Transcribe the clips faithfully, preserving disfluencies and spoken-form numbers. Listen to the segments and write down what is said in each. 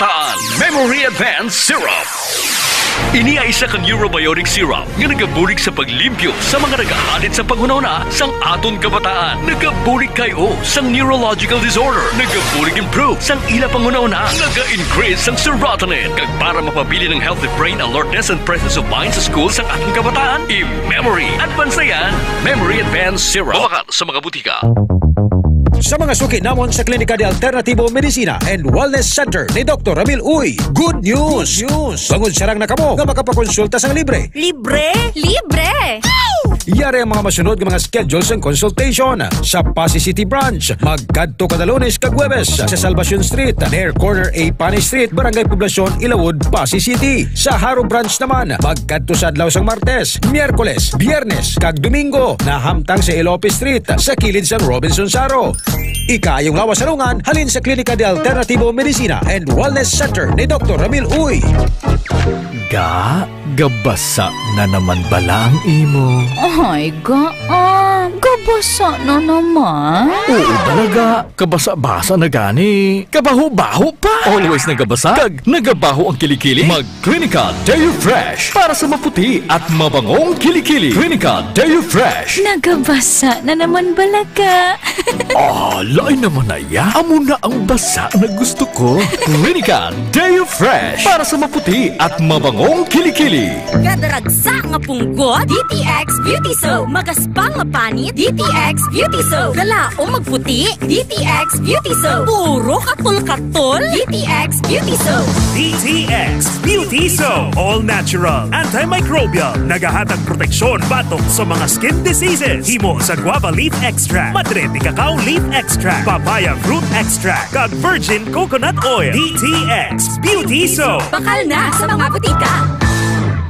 Taan Memory Advance Syrup. Ini ay isa ka neurobiotic syrup nga nagabulig sa paglimpyo sa mga nagahalit sa panghunahuna sang aton kabataan. Nagabulig kay o sang neurological disorder. Nagabulig improve sang ila panghunahuna. Naga-increase sang serotonin. Kag para mapabilin ang healthy brain alertness and presence of mind sa school sang aton kabataan, i-memory advance na yan. Memory Advance Syrup. Mabakal sa mga butika. Sa mga suki namon sa Klinika de Alternativo Medicina and Wellness Center ni Doktor Ramil Uy, good news! Good news! Bangod sarang na kamo nga makapakonsulta sang libre. Libre? Libre! Yari ang mga masunod nga mga schedule sang consultation. Sa Passi City Branch, magkadto kada Lunes kag Huwebes sa Salvacion Street, near corner A Pani Street, Barangay Poblacion, Ilawod, Passi City. Sa Jaro Branch naman, magkadto sa adlaw sang Martes, Miyerkules, Biyernes, kag Domingo, nahamtang sa Elope Street, sa kilid sang Robinson Jaro. Ikaayong lawas sa lungan halin sa Klinika de Alternativo Medicina and Wellness Center ni Doktor Ramil Uy. Ga, gabasa na naman bala ang imo? Ay, ga, ah, gabasa na naman. Oo, bala, ga. Kabasa-basa na gani. Kabaho-baho pa. Always nagabasa. Kag nagabaho ang kilikili. Mag Clinica Deo Fresh para sa maputi at mabangong kilikili. Clinica Deo Fresh. Nagabasa na naman bala ka. Ah, lain naman na ya. Amo na ang basa na gusto ko. Clinica Deo Fresh para sa maputi at mabangong kilikili. Kadaragsa nga punggot, D T X Beauty Soap. Magaspang nga panit, D T X Beauty Soap. Kalaom magputi, D T X Beauty Soap. Puro katol-katol, D T X Beauty Soap. D T X Beauty Soap. All natural, antimicrobial. Nagahatag proteksyon batok sa mga skin diseases. Himo sa guava leaf extract, madre de cacao leaf extract, papaya fruit extract, kag virgin coconut oil. D T X Beauty Soap. Bakal na sa mga butika.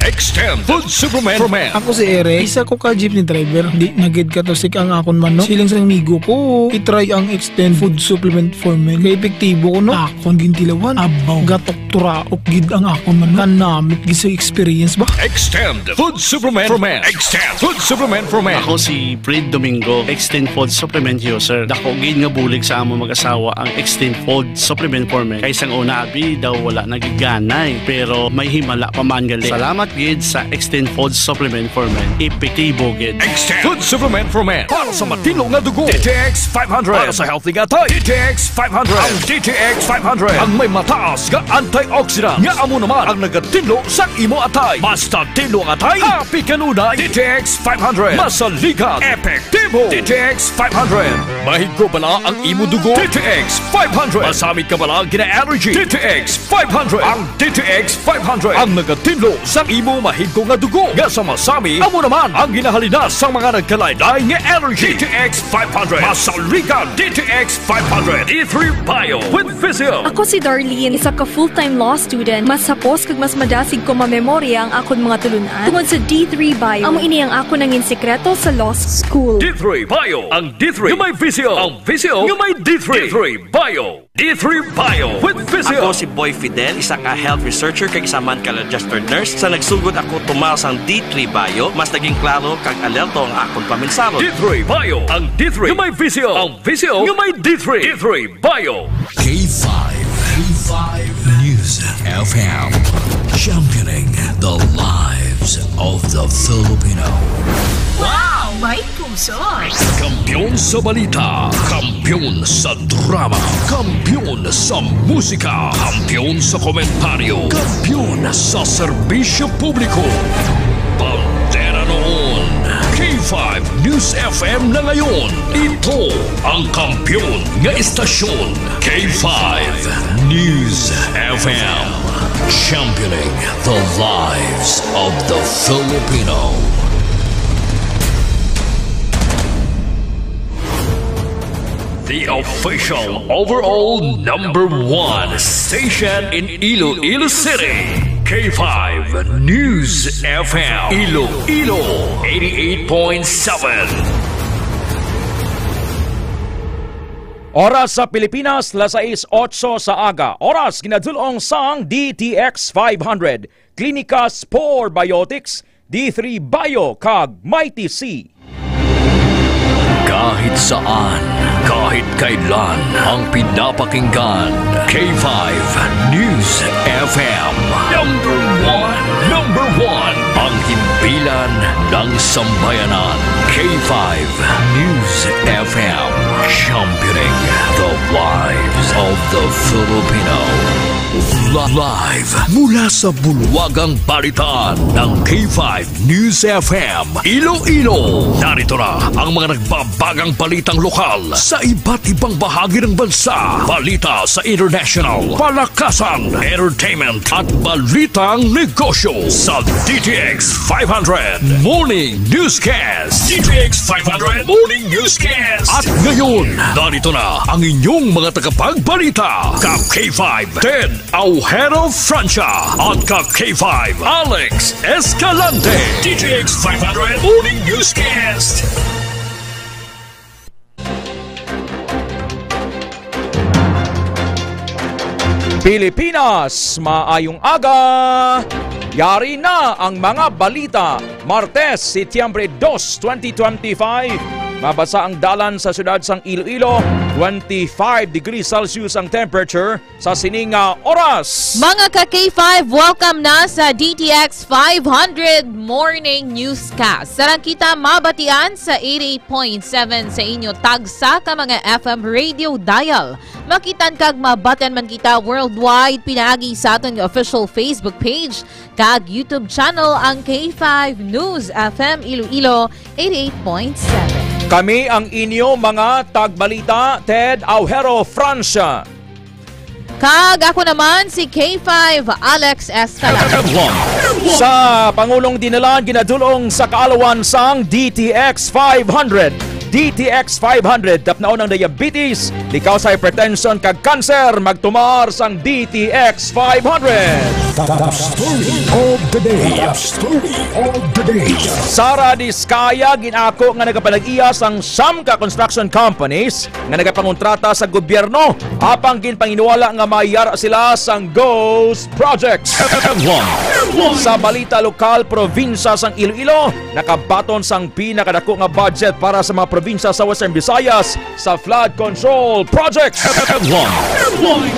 Extend Food Supplement for Men. Ako si Eric, isa ko ka jeepney driver. Di na gid katusik ang akon manok. Siling sa amigo ko, i-try ang Extend Food Supplement for Men. Kay epektibo ko, no? Akon gintilawan. Abaw, gatok turaok gid ang akon manok. Kanamit gid sa experience ba? Extend Food Supplement for Men. Extend Food Supplement for Men. Ako si Fred Domingo, Extend Food Supplement User. Dako gid nga bulig sa among mag-asawa ang Extend Food Supplement for Men. Kay sang una, abi, daw wala na gid ganay, pero may himala pa man gali. Salamat gid sa Extend Food Supplement for Men. Epektibo gid. Extend Food Supplement for Men para sa matinlo nga dugo. D T X five hundred para sa healthy nga atay. D T X five hundred. Ang D T X five hundred ang may mataas nga antioxidant nga amo naman ang nagatinlo sa imo atay. Basta tinlo ang atay, happy kanunay. D T X five hundred. Masaligan. Epektibo. D T X five hundred. Mahigko bala ang imo dugo? D T X five hundred. Masamit ka bala gina-allergy? D T X five hundred. Ang D T X five hundred ang nagatinlo sang imo mahigko nga dugo nga sa masami amo naman ang ginahalinas sang mga nagkalain-lain nga allergy. D T X five hundred. Masaligan. D T X five hundred. D three Bio with Vizio. Ako si Darlene, isa ka full-time law student. Mas hapos kag mas madasig ko mamemorya ang akon mga tulunan tungod sa D three Bio. Amo ini ang akon nangin sikreto sa law school. D three Bio. Ang D three nga may Vizio. Ang Vizio nga may D three. D three Bio. D three Bio with Vizio. Ako si Boy Fidel, isa ka health researcher kag isa man ka registered nurse. Sa nagsugod ako tumal sang D three Bio, mas naging klaro kag alerto ang akon paminsaro. D three Bio. Ang D three nga may Vizio. Ang Vizio nga may D three. D three Bio. K five. K five News F M. Championing the lives of the Filipino. Wow! May puso! Kampiyon sa balita, kampiyon sa drama, kampiyon sa musika, kampiyon sa komentaryo, kampiyon sa serbisyo publiko. Bandera noon, K five News F M na ngayon. Ito ang kampiyon nga istasyon, K five News F M. Championing the lives of the Filipino. The official overall number one station in Iloilo City, K five News F M, Iloilo, eighty-eight point seven. Oras sa Pilipinas, las sais otso sa aga. Oras ginadul-ong sang D T X five hundred, Klinika Spore Biotics, D three Bio, kag Mighty C. Kahit saan, Kahit kailan ang pinapakinggan, K five News F M. Number one, number one, ang himpilan ng sambayanan. K five News F M, championing the lives of the Filipino. Li- Live mula sa bulwagang balitaan ng K five News F M Iloilo. Narito na ang mga nagbabagang balitang lokal sa iba't ibang bahagi ng bansa. Balita sa international, palakasan, entertainment, at balitang negosyo sa D T X five hundred Morning Newscast. D T X five hundred Morning Newscast. At ngayon, narito na ang inyong mga tagapagbalita, ka K five, Ted Aujero Francia, at ka K five, Alex Escalante. D T X five hundred Morning Newscast. Pilipinas, maayong aga. Yari na ang mga balita. Martes, Setyembre dos, twenty twenty-five. Mabasa ang dalan sa siyudad sang Iloilo. Twenty-five degrees Celsius ang temperature sa sini nga oras. Mga ka K five, welcome na sa D T X five hundred Morning Newscast. Sarang kita mabatian sa eighty-eight point seven sa inyo tagsa ka mga F M radio dial. Makitan kag mabatian man kita worldwide pinaagi sa aton nga official Facebook page kag YouTube channel, ang K five News F M Iloilo eighty-eight point seven. Kami ang inyo mga tagbalita, Ted Aujero Francia. Kag ako naman si K five Alex Escalante. Sa Pangulong Dinalan, ginadulong sa kaalawan sang D T X five hundred. D T X five hundred, dapnaon ang diabetes, likaw sa hypertension kag cancer, magtumar sang D T X five hundred. The, the story of the day. The story of the day. Sara Discaya ginako nga nagapanag-iya sang siyam ka construction companies nga nagapangontrata sa gobyerno, apang ginpanginwala nga mayara sila sang ghost projects. Sa balita lokal, probinsya sang Iloilo nakabaton sang pinakadako nga budget para sa mga probinsya sa Western Visayas sa flood control projects.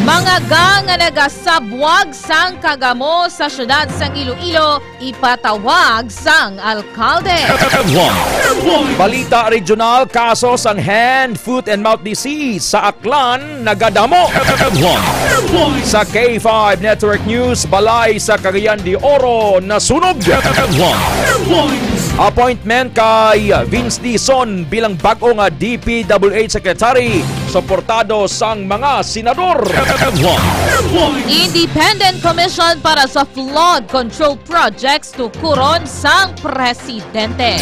Mga gang nga nagasabwag sang kagamo sa siyudad sang Iloilo, ipatawag sang alkalde. Balita regional, kaso sang hand, foot, and mouth disease sa Aklan nagadamo. Sa K five Network News, balay sa Cagayan de Oro nasunog. Appointment kay Vince Dizon bilang bag-o nga D P W H Secretary, suportado sang mga senador. Independent Commission para sa Flood Control Projects tukuron sang presidente.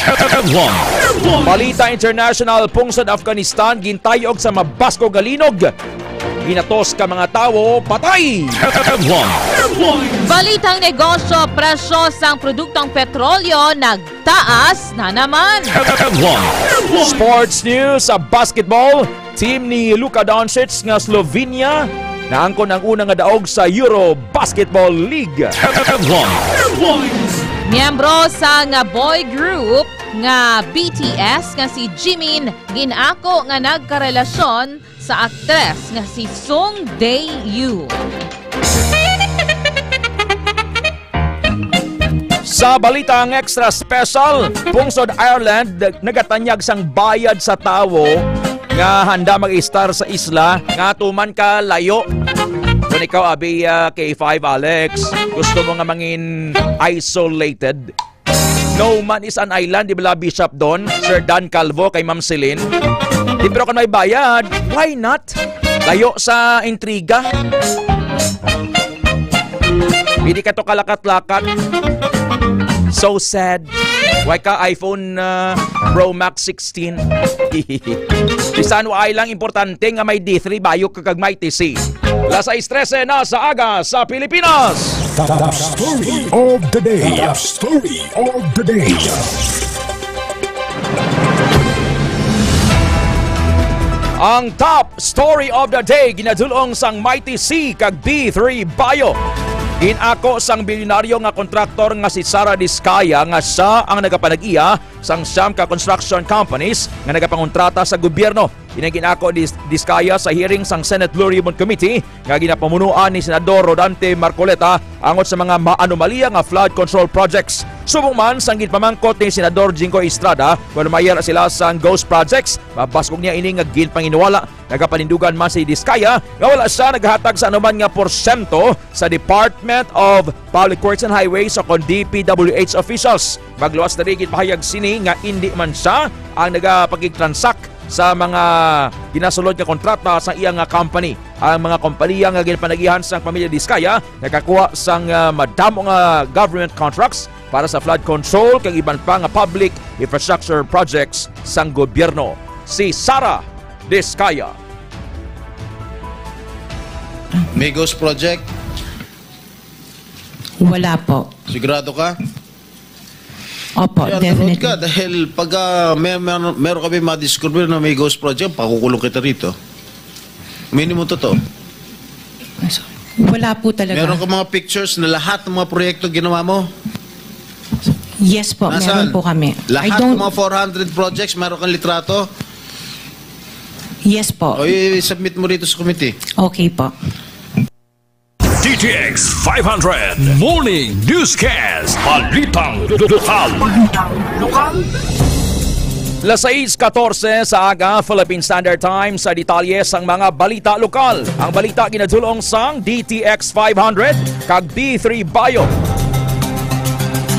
Balita international, pungsod Afghanistan gintayog sa mabaskog nga linog. Ginatos ka mga tawo patay. Balitang negosyo, presyo sang produktong petrolyo nagtaas na naman. Sports news, sa basketball, team ni Luka Doncic nga Slovenia naangkon ang una nga daog sa Euro Basketball League. Miyembro sang boy group nga B T S nga si Jimin ginako nga nagkarelasyon sa aktres nga si Sung Dae-yu. Sa balita ang extra special, pungsod Ireland nagatanyag sang bayad sa tawo nga handa mag-istar sa isla nga tuman ka layo. Kung ikaw, abi, ah, K five Alex, gusto mo nga mangin isolated, no man is an island, di ba, Bishop Don, Sir Dan Calvo, kay Ma'am Celine? Di, pero kung may bayad, why not? Layo sa intriga. Pwede ka to kalakat-lakat. So sad. Why ka iPhone, uh, Pro Max sixteen? Bisan wa ay lang, importante nga may D three bayo ka kag may T C. Las sais trese na sa aga sa Pilipinas. The, the story of the day. The story of the day. Ang top story of the day ginadulong sang Mighty C kag B three Bio. Ginako sang bilyonaryo nga kontraktor nga si Sara Discaya nga siya ang nagapanag-iya sang siyam ka construction companies nga nagapangontrata sa gobyerno. Ini ang ginako ni Discaya sa hearing sang Senate Blue Ribbon Committee nga ginapamunuan ni Senador Rodante Marcoleta angot sa mga maanomalya nga flood control projects. Subong man sang ginpamangkot ni Senador Jinggoy Estrada kon may ara sila sang ghost projects, mabaskog niya ini nga ginpanginwala. Nagapanindugan man si Discaya nga wala siya naghatag sa anuman nga porsyento sa Department of Public Works and Highways o kon D P W H officials. Magluwas na rin ginpahayag sini nga indi man siya ang nagapakigtransak sa mga ginasulod nga kontrata sa iya nga company. Ang mga kompanya nga ginpanagihan sang pamilya Discaya nakakuha sang, ah, madamo nga government contracts para sa flood control kag iban pa nga public infrastructure projects sang gobyerno. Si Sara Discaya. May ghost project? Wala po. Sigurado ka? Opo, Kaya nanood definitely. ka dahil pag ah, may, may, meron kami madiscover na may ghost project, pakukulong kita rito. Minimum totoo. Wala po talaga. Meron ka mga pictures na lahat ng mga proyekto ginawa mo? Yes po, Nasaan? meron po kami. Lahat I don't, ng mga four hundred projects, meron kang litrato? Yes po. O i-submit mo rito sa committee. Okay po. D T X five hundred Morning Newscast. Balitang lokal. Las sais katorse sa aga, Philippine Standard Time, sa detalye sang mga balita lokal. Ang balita ginadulong sang D T X five hundred kag D three Bio.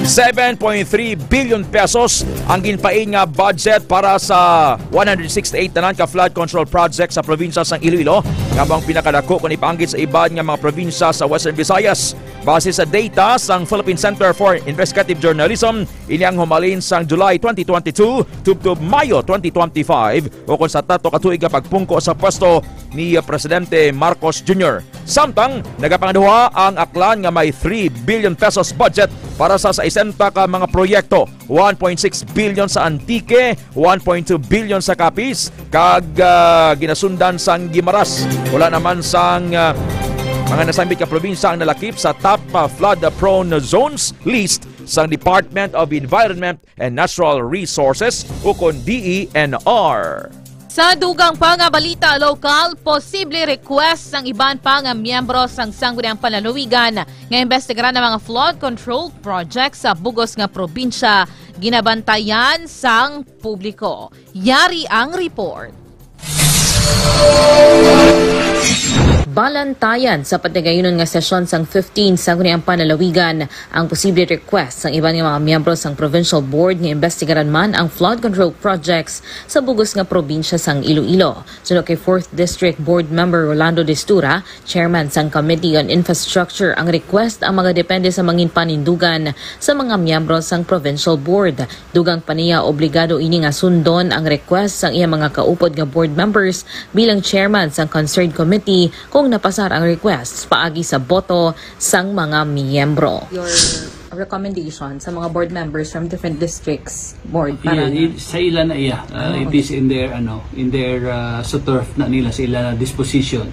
Seven point three billion pesos ang ginpain nga budget para sa one hundred sixty-eight tanan ka flood control project sa probinsya sang Iloilo, nga mao ang pinakadako kon ipaanggid sa iban nga mga probinsya sa Western Visayas. Base sa data sang Philippine Center for Investigative Journalism, ini ang humalin sang July twenty twenty-two tubtob Mayo twenty twenty-five, o kon sa tatlo ka tuig nga pagpungko sa pwesto ni Presidente Marcos Junior. Samtang nagapangaduha ang aklan nga may three billion pesos budget para sa sesenta ka mga proyekto, one point six billion sa Antique, one point two billion sa Capiz, kag, ah, ginasundan sang Guimaras. Wala naman sang, ah, mga nasambit nga probinsya ang nalakip sa top, ah, flood-prone zones list sang Department of Environment and Natural Resources, ukon D E N R. Sa dugang pa nga balita lokal, posible request sang iban pa nga miyembro sang Sangguniang Panlalawigan nga imbestigaran ang mga flood control project sa bugos nga probinsya ginabantayan sang publiko. Yari ang report. Balantayan sa patigayunon nga sesyon sang fifteen Sangguniang Panlalawigan ang posible request sang iban nga mga miyembro sang Provincial Board nga imbestigaran man ang flood control projects sa bugos nga probinsya sang Iloilo. Suno kay fourth District Board Member Rolando Destura, chairman sang Committee on Infrastructure, ang request ang mga depende sa mangin panindugan sa mga miyembro sang Provincial Board. Dugang pa niya, obligado ini nga sundon ang request sang iya mga kaupod nga board members bilang chairman sang concerned committee kung napasar ang request paagi sa boto sang mga miyembro. Your recommendation sa mga board members from different districts, board, para Yeah, na- it, sa ila na iya. Uh, Ah, it okay. is in their ano, in their uh, sa turf na nila, sa ila na disposition.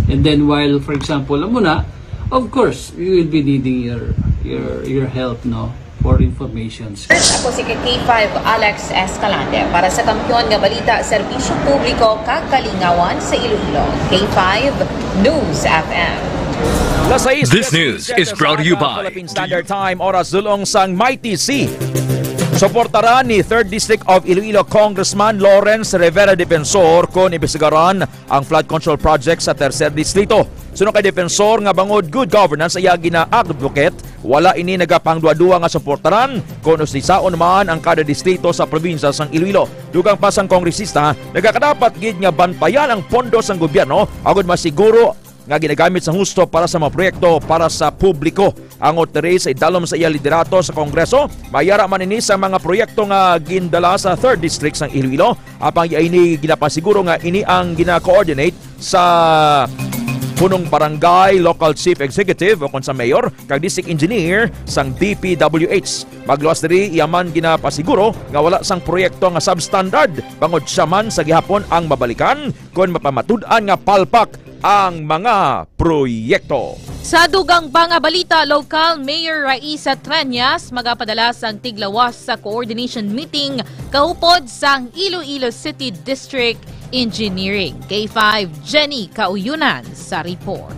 And then while, for example, amo na, of course, we will be needing your your your help, no, for informations. Ako si K five Alex Escalante para sa Kampiyon nga Balita, Serbisyo Publiko kag Kalingawan sa Iloilo. K five News F M. Las sais This news is brought to you by Philippine Standard Time, oras dulong sang Mighty C. Suportaran ni Third District of Iloilo Congressman Lawrence Rivera Defensor kon imbestigaran ang flood control project sa Tercer Distrito. Suno kay Defensor nga bangod good governance iya gina-advocate, wala ini nagapangduwa-duwa nga suportaran kon usisaon man ang kada distrito sa probinsya sang Iloilo. Dugang pa sang kongresista, nagakadapat gid nga bantayan ang pondo sang gobyerno agud masiguro nga ginagamit sa husto para sa mga proyekto para sa publiko. Ang Oteres ay dalom sa iya liderato sa Kongreso, mayara man ini sa mga proyekto nga gindala sa Third District sang Iloilo. Apang iya ini ginapasiguro nga ini ang gina-coordinate sa punong barangay, local chief executive o kon sa mayor, kag district engineer sang D P W H. Magluwas diri, iya man ginapasiguro nga wala sang proyekto nga substandard, bangod siya man sa gihapon ang mabalikan kon mapamatud-an nga palpak ang mga proyekto. Sa dugang pa nga balita, lokal, Mayor Raisa Treñas magapadala sang tiglawas sa coordination meeting kaupod sang Iloilo City District Engineering. K five, Jenny Kauyunan sa report.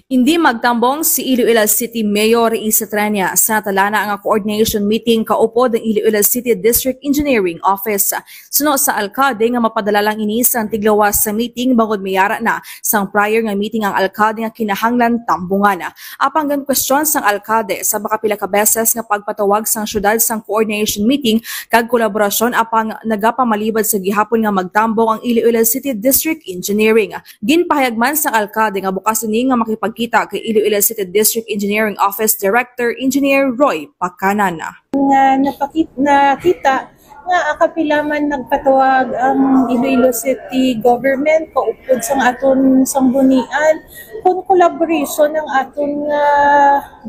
Hindi magtambong si Iloilo City Mayor Raisa Treñas sa talana nga coordination meeting kaupod ang Iloilo City District Engineering Office. Suno sa alkalde nga mapadala lang ini sang tiglawas sa meeting bangod may ara na sang prior nga meeting ang alkalde nga kinahanglan tambungan. Apang ginkwestiyon sang alkalde sa makapila ka beses nga pagpatawag sang syudad sang coordination meeting kag kolaborasyon, apang nagapamalibad sa gihapon nga magtambong ang Iloilo City District Engineering. Ginpahayag man sang alkalde nga bukas ini nga makipagkita kay Iloilo City District Engineering Office Director Engineer Roy Pacanan. Nga napakit-, nakita nga akapila man nagpatawag ang Iloilo City government kaupod sang aton sanggunian, kun collaboration ang aton nga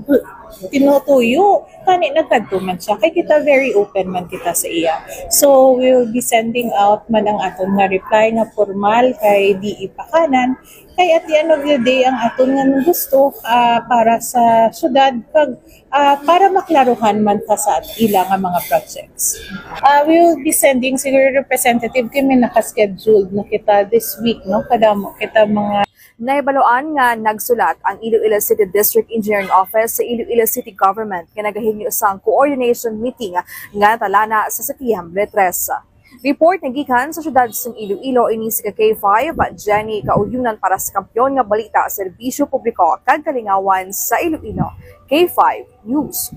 bu-, tinutuyo, kani nagkadto man siya. Kay kita, very open man kita sa iya. So, we will be sending out man ang aton nga reply nga formal kay D E Pacanan. Kay at the end of the day, ang aton nga gusto, ah, para sa syudad, kag, ah, para maklaruhan man ta sa ila nga mga projects. Ah, we will be sending siguro representative kay may naka-scheduled na kita this week, no? Kadamo kita mga Nahibaluan nga nagsulat ang Iloilo City District Engineering Office sa Iloilo City Government nga nagahingyo sang coordination meeting nga natalana sa Setyembre tres. Report nga gikan sa siyudad sang Iloilo, ini si ka K five, Jenny Kauyunan para sa Kampiyon nga Balita, Serbisyo Publiko kag Kalingawan sa Iloilo. K five News.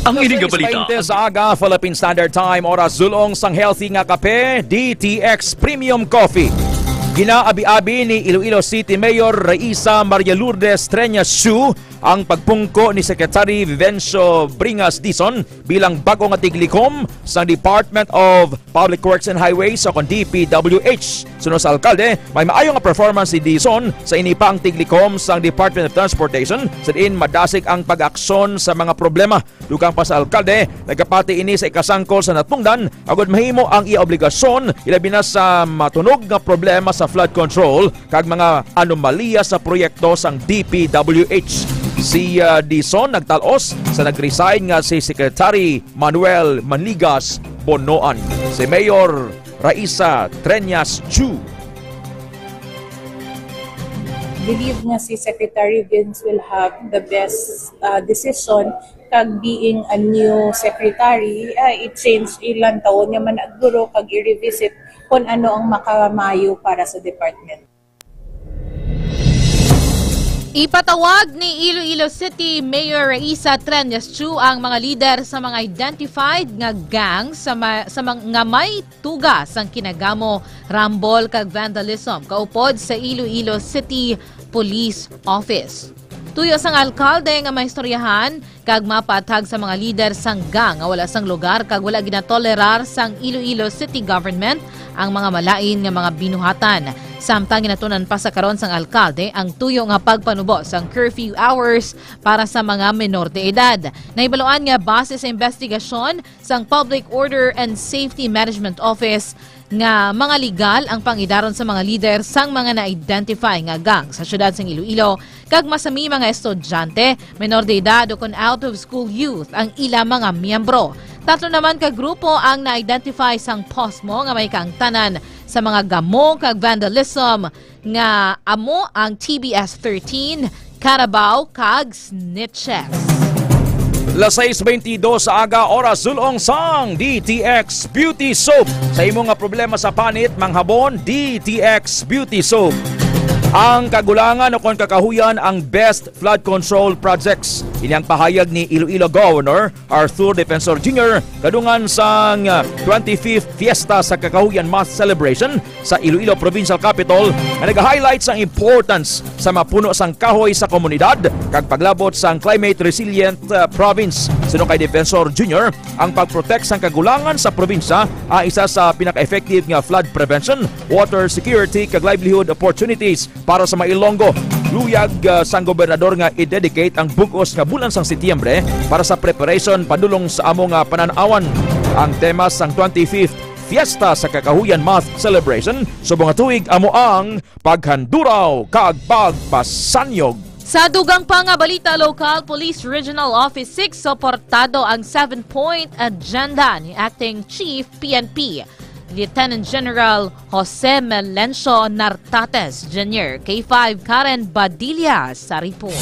Ang ining nga balita. Sa aga, Philippine Standard Time, oras sulong sang healthy nga kape, D T X Premium Coffee. Ginaabi-abi ni Iloilo City Mayor Raisa Maria Lourdes Treñas Chu ang pagpungko ni Secretary Vivencio Bringas Dizon bilang bag-o nga tiglikom sang Department of Public Works and Highways o kon D P W H. Suno sa alkalde, may maayo nga performance si Dizon sa ini pa ang tiglikom sang Department of Transportation, sa diin madasig ang pag-aksyon sa mga problema. Dugang pa sa alkalde, nagapati ini sa ikasangkol sa natungdan agod mahimo ang iya obligasyon, ilabi na sa matunog nga problema sa flood control kag mga anomalya sa proyekto sang D P W H. Si, ah, Dizon nagtal-os sa nag-resign nga si Secretary Manuel Manigas Bonoan. Si Mayor Raisa Treñas Chu. Believe nga si Secretary Vince will have the best, ah, decision, kag being a new secretary, ah, i-change, ilantawon niya man guro kag i-revisit kung ano ang makamayo para sa department. Ipatawag ni Iloilo City Mayor Raisa Treñas Chu ang mga lider sa mga identified nga gang sa ma-, sa mga, nga may tuga sang kinagamo, rambol kag vandalism kaupod sa Iloilo City Police Office. Tuyo sang alkalde nga maistoryahan kag mapaathag sa mga lider sang gang nga wala sang lugar kag wala ginatolerar sang Iloilo City Government ang mga malain nga mga binuhatan. Samtang ginatun-an pa sa karon sang alkalde ang tuyo nga pagpanubo sang curfew hours para sa mga menor de edad. Nahibaluan nga base sa investigasyon sang Public Order and Safety Management Office, nga mga legal ang pangidaron sa mga lider sang mga na-identify nga gang sa siyudad sang Iloilo, kag masami mga estudyante, menor de edad, o kon out of school youth ang ila mga miyembro. Tatlo naman ka grupo ang na-identify sang POSMO nga may kaangtanan sa mga gamo kag vandalism, nga amo ang T B S thirteen, Carabao, kag Snitches. Las sais beintidos sa aga, oras sulong sang D T X Beauty Soap. Sa imo nga problema sa panit, manghabon, D T X Beauty Soap. Ang kagulangan o kon kakahuyan ang best flood control projects. Ini ang pahayag ni Iloilo Governor Arthur Defensor Junior kadungan sang, ah, twenty-fifth Fiesta sa Kakahuyan Month Celebration sa Iloilo Provincial Capitol nga nag-highlight sang importance sa mapuno sang kahoy sa komunidad kag paglabot sang climate resilient, ah, province. Suno kay Defensor Junior, ang pag-protect sang kagulangan sa probinsya ang isa sa pinaka-effective nga flood prevention, water security kag livelihood opportunities para sa mga Ilonggo. Luyag, ah, sang gobernador nga i-dedicate ang bug-os nga bulan sang Setyembre para sa preparation padulong sa amo nga panan-awan. Ang tema sang twenty-fifth Fiesta sa Kakahuyan Month Celebration subong nga tuig amo ang paghanduraw kag pagpasanyog. Sa dugang pa nga balita lokal, Police Regional Office six suportado ang seven-point agenda ni Acting Chief P N P Lieutenant General Jose Melencio Nartates Junior K five Karen Badilla sa report.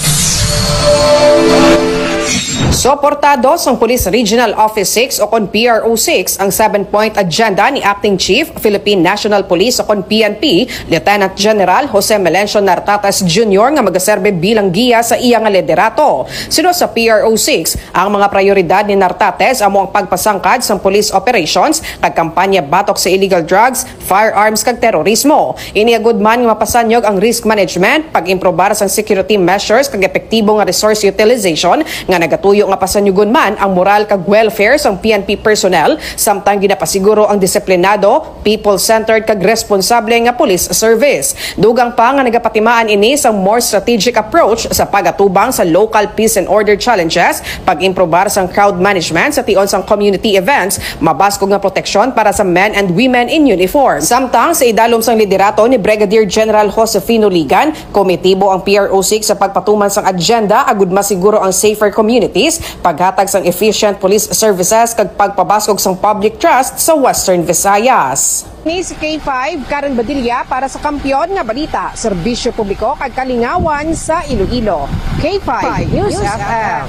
Suportado sang Police Regional Office six o kon P R O six ang seven-point agenda ni Acting Chief, Philippine National Police o kon P N P, Lieutenant General Jose Melencio Nartates Junior nga magaserbe bilang giya sa iya nga liderato. Suno sa P R O six, ang mga prioridad ni Nartates amo ang pagpasangkad sang police operations kag kampanya batok sa illegal drugs, firearms kag terorismo. Ini agud man nga mapasanyog ang risk management, pag-improbar sang security measures kag epektibo nga resource utilization nga nagatuyo nga pasanyugon man ang moral kag welfare sang P N P personnel, samtang ginapasiguro ang disiplinado, people-centered kag responsable nga police service. Dugang pa nga nagapatimaan ini sang more strategic approach sa pag-atubang sa local peace and order challenges, pag-improbar sang crowd management sa tion sang community events, mabaskog nga proteksyon para sa men and women in uniform. Samtang sa idalom sang liderato ni Brigadier General Josefino Ligan, komitibo ang P R O six sa pagpatuman sang agenda agud masiguro ang safer communities, paghatag sang efficient police services kag pagpabaskog sang public trust sa Western Visayas. Ni si K five, Karen Badilla para sa Kampiyon nga Balita, Serbisyo Publiko kag Kalingawan sa Iloilo. K five News F M.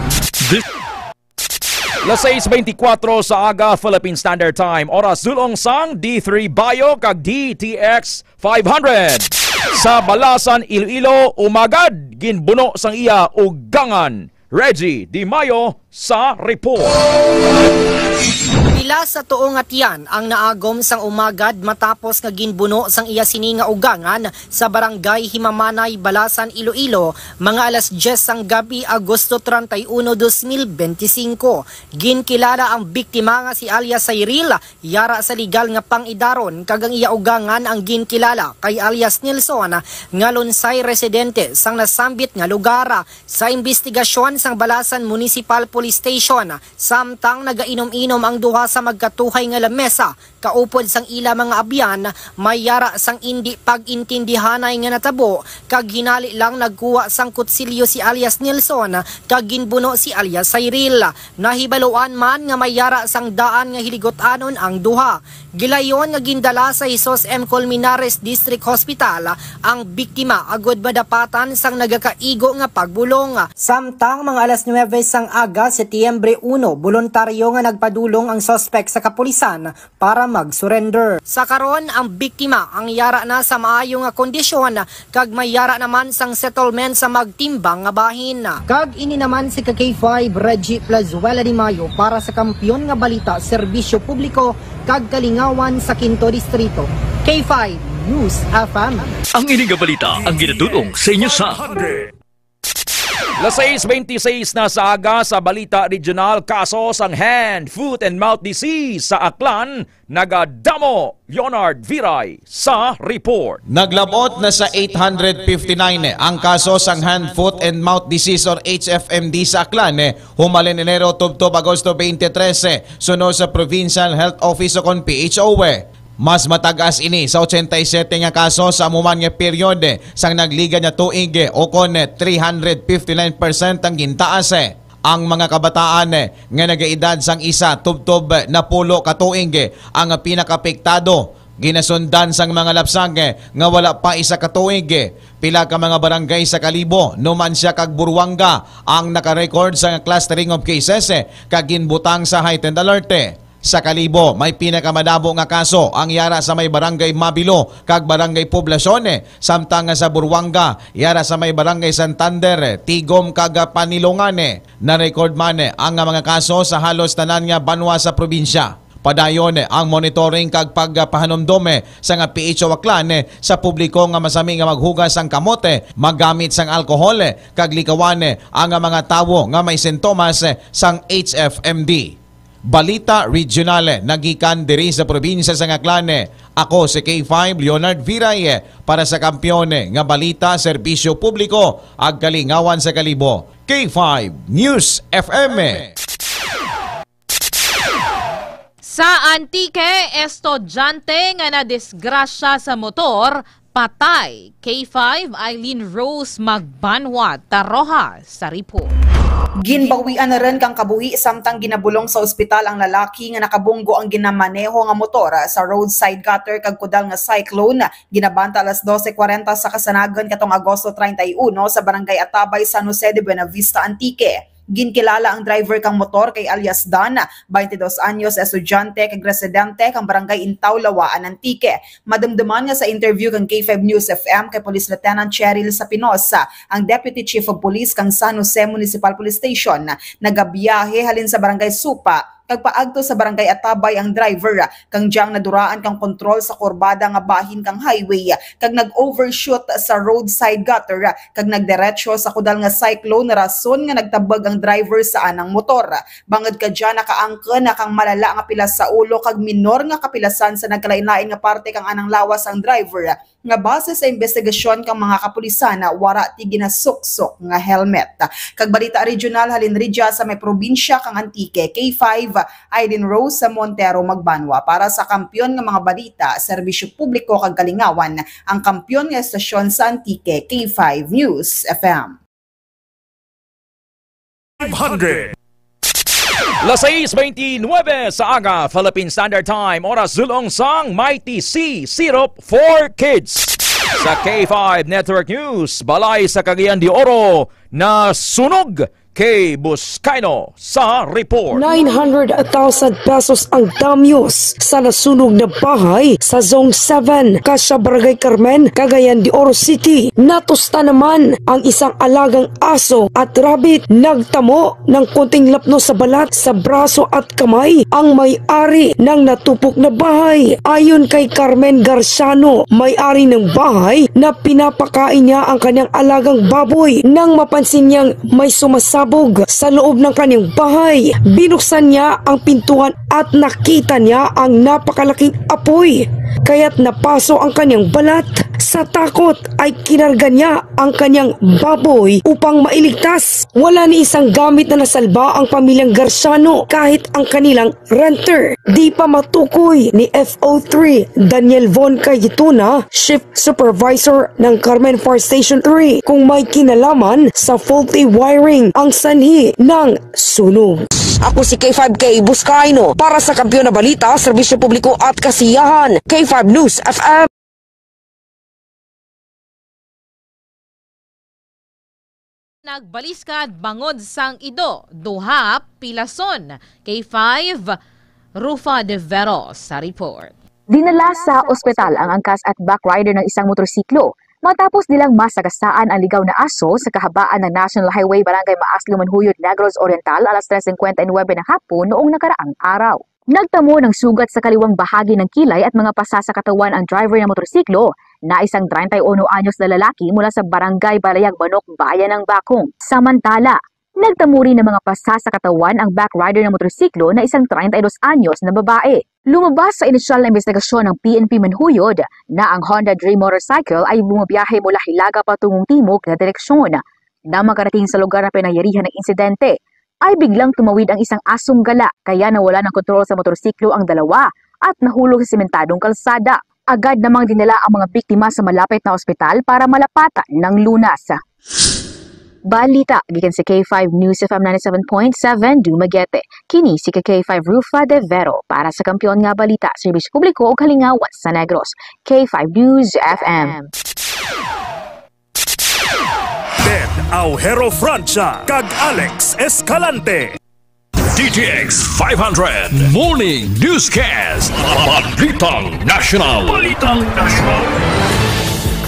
Las sais beintikwatro sa aga, Philippine Standard Time. Oras dulong sang D three Bio kag D T X five hundred. Sa Balasan, Iloilo, umagad ginbuno sang iya ugangan. Reggie Di Mayo sa report. Pila sa tuo nga tiyan ang naagom sang umagad matapos nga ginbuno sang iya sini nga ugangan sa Barangay Himamanay, Balasan, Iloilo, mga alas diyes sang gabi, Agosto treinta y uno, dos mil beintisinco. Ginkilala ang biktima nga si alias Cyril, yara sa legal nga pang-idaron, kag ang iya ugangan ang ginkilala kay alias Nelson, nga lunsay residente sang nasambit nga lugar. Sa imbestigasyon sang Balasan Municipal Police Station, samtang nagainom-inom ang duha sa magkatuhay nga lamesa, kaupod sang ila mga abyan, may yara sang indi pag-intindihanay nga natabo, kag hinali lang nagkuha sang kutsilyo si alias Nelson kag ginbuno si alias Cyril. Nahibaluan man nga may yara sang daan nga hiligot-anon ang duha. Gilayon nga gindala sa Jesus M. Colmenares District Hospital ang biktima agud madapatan sang nagakaigo nga pagbulong. Samtang mga alas nuwebe sang aga, Setyembre uno, boluntaryo nga nagpadulong ang suspek sa kapulisan para mag-surrender. Sa karon, ang biktima ang yara na sa maayo nga kondisyon kag may yara naman sang settlement sa magtimbang nga bahin. Kag ini naman si ka K five Reggie Plazuela Di Mayo para sa Kampiyon nga Balita, Serbisyo Publiko kag Kalingawan sa Quinto Distrito. K five News F M. Ang ini nga balita ang ginadul-ong sa inyo sa Las sais beintiseis na sa aga. Sa balita regional, kaso sang hand, foot, and mouth disease sa Aklan, nagadamo. Leonard Viray sa report. Naglab-ot na sa eight hundred fifty-nine ang kaso sang hand, foot, and mouth disease or H F M D sa Aklan, humalin Enero tubtob Agosto twenty-three, suno sa Provincial Health Office o kon P H O. Mas matag-as ini sa ochenta y siete nga kaso sa amo man nga period sang nagligad nga tuig, o kon three hundred fifty-nine percent ang gintaas. Ang mga kabataan nga nagaedad sang isa tubtob napulo ka tuig ang pinakaapektado. Ginasundan sang mga lapsag nga wala pa isa ka tuig. Pila ka mga barangay sa Kalibo, Numancia kag Buruanga ang nakarecord sang clustering of cases kag ginbutang sa heightened alert. Sa Kalibo, may pinakamadamo nga kaso ang yara sa may Barangay Mabilo kag Barangay Poblacion, samtang nga sa Buruanga, yara sa may Barangay Santander, Tigom kag Panilongan. Na-record man ang mga kaso sa halos tanan nga banwa sa probinsya. Padayon ang monitoring kag pagpahanumdom sa nga P H O Aklan sa publiko nga masami nga maghugas sang kamot, maggamit sang alkohol, kag likawan ang mga tawo nga may sintomas sang H F M D. Balita regional nagikan diri sa probinsya sang Aklan. Ako si K five Leonard Viray para sa Kampiyon nga Balita, Serbisyo Publiko, ag Kalingawan sa Kalibo, K five News F M. Sa Antique, estudyante nga nadisgrasya sa motor, patay. K five, Eileen Rose Magbanwa Taroja sa report. Ginbawian na rin kang kabuhi samtang ginabulong sa ospital ang lalaki nga nakabunggo ang ginamaneho nga motor sa roadside gutter kag kudal nga cyclone. Ginabanta alas doce cuarenta sa kasanagan katong Agosto treinta y uno sa Barangay Atabay, San Jose de Buenavista, Antique. Ginkilala ang driver kang motor kay alias Dan, twenty-dos anyos, estudyante kag residente kang Barangay Intaw, Lawaan, Antique. Madumduman nga sa interview kang K five News F M kay Police Lieutenant Cheryl Sapinosa, ang Deputy Chief of Police kang San Jose Municipal Police Station, nagabiyahe halin sa Barangay Supa kag paagto sa Barangay Atabay ang driver, kang diyang naduraan kang kontrol sa kurbada nga bahin kang highway, kag nag-overshoot sa roadside gutter, kag nagdiretso sa kudal nga cyclone, rason nga nagtabag ang driver sa anang motor. Bangod ka dyan, nakaangkon na kang malala nga pilas sa ulo kag minor nga kapilasan sa nagkalain-lain nga parte kang anang lawas ang driver, nga base sa investigasyon kang mga kapulisan, wara ti ginasuksok nga helmet. Kag balita regional halin ridya sa may probinsya kang Antique, K five, Aiden Rose sa Montero Magbanwa. Para sa Kampiyon nga mga balita, serbisyo publiko kag kalingawan, ang kampiyon nga estasyon sa Antique, K five News F M. Five hundred. Las sais veintinuebe sa aga, Philippine Standard Time, oras dulong sang Mighty C Syrup for Kids. Sa K five Network News, balay sa Cagayan de Oro nasunog. Kay Buscaino sa report. Nine hundred thousand pesos ang damyos sa nasunog na bahay sa Zone seven, Casya, Barangay Carmen, Cagayan de Oro City. Natusta naman ang isang alagang aso at rabbit. Nagtamo ng konting lapno sa balat, sa braso at kamay ang may-ari ng natupok na bahay. Ayon kay Carmen Garciano, may-ari ng bahay, na pinapakain niya ang kanyang alagang baboy nang mapansin niyang may sumasabog sa loob ng kanyang bahay. Binuksan niya ang pintuan at nakita niya ang napakalaking apoy, kaya't napaso ang kanyang balat. Sa takot ay kinarga niya ang kanyang baboy upang mailigtas. Wala ni isang gamit na nasalba ang pamilyang Garciano, kahit ang kanilang renter. Di pa matukoy ni F O three Daniel Von Cayetuna, Shift Supervisor ng Carmen Fire Station three, kung may kinalaman sa faulty wiring ang sanhi ng sunog. Ako si K five K Buscaino para sa Kampiyon na Balita, Serbisyo Publiko at Kasiyahan, K five News F M. Nagbaliskad bangod sang ido, duha pilason. K five, Rufa de Vero sa report. Dinala sa ospital ang angkas at backrider ng isang motorsiklo matapos nilang masagasaan ang ligaw na aso sa kahabaan ng National Highway Barangay Maaslo, Manjuyod, Negros Oriental, alas tres cincuenta y nueve ng hapon noong nakaraang araw. Nagtamo ng sugat sa kaliwang bahagi ng kilay at mga pasa sa katawan ang driver ng motorsiklo na isang treinta y uno anyos na lalaki mula sa Barangay Balayag Manok, Bayan ng Bacong. Samantala, nagtamo rin ng mga pasa sa katawan ang backrider ng motorsiklo na isang treinta y dos anyos na babae. Lumabas sa inisyal na investigasyon ng P N P Manjuyod na ang Honda Dream motorcycle ay bumabiyahe mula Hilaga patungong timog na direksyon. Nang makarating sa lugar na pinangyarihan ng insidente, ay biglang tumawid ang isang asong gala, kaya nawala ng kontrol sa motorsiklo ang dalawa at nahulog sa simentadong kalsada. Agad namang dinala ang mga biktima sa malapit na ospital para malapatan ng lunas. Balita gikan sa K five News F M ninety-seven point seven Dumaguete. Kini si K five Rufa de Vero para sa Kampiyon nga Balita, Serbisyo Publiko ug Kalingawan sa Negros. K five News F M. Ted Aujero Francia kag Alex Escalante. D T X five hundred Morning Newscast. Balitang National. Balitang National.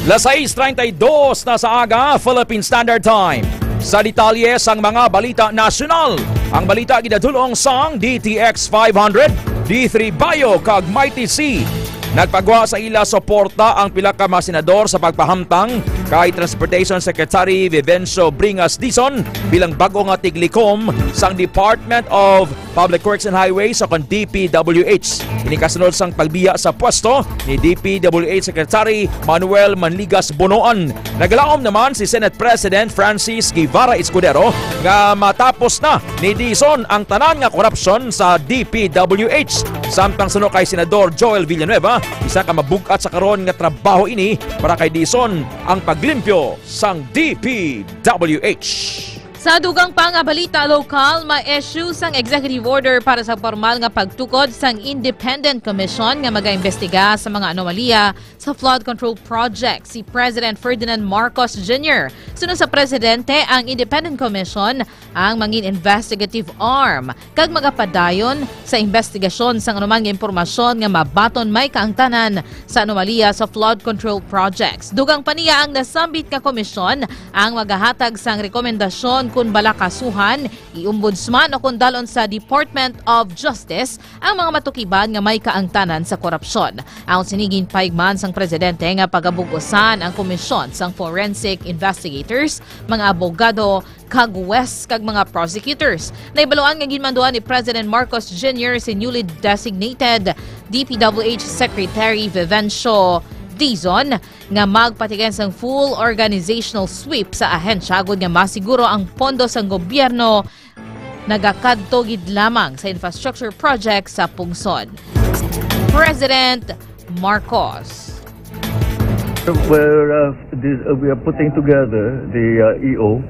Las sais treinta y dos na sa aga, Philippine Standard Time. Sa detalye sang mga balita nasyonal, ang balita ginadulong sang D T X five hundred, D three Bio kag Mighty C. Nagpagwa sa ila suporta ang pila ka mga senador sa pagpahamtang kay Transportation Secretary Vivencio Bringas Dizon bilang bag-o nga tiglikom sang Department of Public Works and Highways o kon D P W H. Ini kasunod sang pagbiya sa pwesto ni D P W H Secretary Manuel Manligas Bonoan. Naglaom naman si Senate President Francis Guevara Escudero nga matapos na ni Dizon ang tanan nga korupsyon sa D P W H. Samtang suno kay Senador Joel Villanueva, isa ka mabug-at sa karon nga trabaho ini para kay Dizon ang paglimpyo sang D P W H. Sa dugang pa nga balita lokal, ma-issue sang executive order para sa formal nga pagtukod sang independent commission nga magaimbestiga sa mga anomalya sa flood control project si President Ferdinand Marcos Junior. Suno sa presidente, ang independent commission ang mangin investigative arm kag magapadayon sa investigasyon sang anuman nga impormasyon nga mabaton may kaangtanan sa anomalya sa flood control projects. Dugang pa niya, ang nasambit nga komisyon ang magahatag sang rekomendasyon kon bala kasuhan i-ombudsman o kon dalon sa Department of Justice ang mga matukiban nga may kaangtanan sa korupsyon. Ang sini ginpahigman sang presidente nga pagabug-usan ang komisyon sang forensic investigators, mga abogado, kag huwes kag mga prosecutors. Nahibaluan nga ginmanduan ni President Marcos Junior si newly designated D P W H Secretary Vivencio Dizon nga magpatigayon sang full organizational sweep sa ahensya agud nga masiguro ang pondo sang gobyerno nagakadto gid lamang sa infrastructure project sa pungsod. President Marcos. We're, uh, this, uh, we are putting together the uh, E O